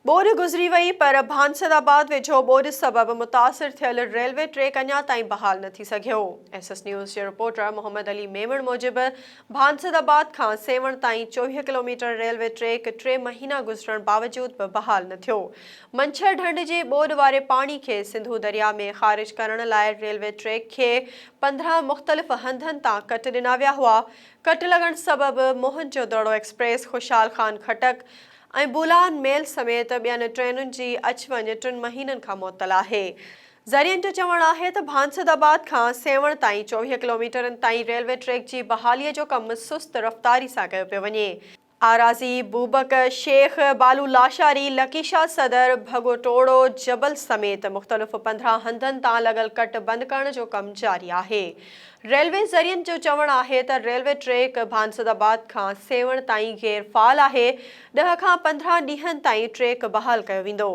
ٻوڏ گذري وئي پر ڀانسد آباد ويجهو ٻوڏ سبب متاثر ٿيل ريلوي ٽريڪ اڃا تائين بحال نه ٿي سگهيو. ايس ايس نيوز جي رپورٽر محمد علي ميمڻ موجب ڀانسد آباد کان سيوهڻ تائين 24 ڪلوميٽر ريلوي ٽريڪ ٽي مهينا گذرڻ باوجود به بحال نه ٿيو. منڇر ڍنڍ جي ٻوڏ واري پاڻي کي سنڌو درياء ۾ خارج ڪرڻ لاء ريلوي ٽريڪ کي 15 مختلف هنڌن تان ڪٽ ڏنا ويا هئا. ڪٽ لڳڻ سبب موهن جو دڙو ايڪسپريس، خوشحال خان خٽڪ ۽ بولان ميل سميت ٻين ٽرينن جي اچ وڃ ٽن مهينن کان معطل آهي. ذريعن جو چوڻ آهي ته ڀانسد آباد کان سيوهڻ تائين 24 ڪلوميٽرن تائين ريلوي ٽريڪ جي بحالي جو ڪم سست رفتاري سان ڪيو پيو وڃي. آراضي، بوبڪ، شيخ، بالو لاشاري، لڪي شاهه صدر، ڀڳو ٽوڙو، جبل سميت مختلف 15 هنڌن تان لڳل ڪٽ بند ڪرڻ جو ڪم جاري آهي. ريلوي ذريعن جو چوڻ آهي ته ريلوي ٽريڪ ڀانسد آباد کان سيوهڻ تائين غير فعال آهي، ڏهه کان 15 ڏينهن تائين ٽريڪ بحال ڪيو ويندو.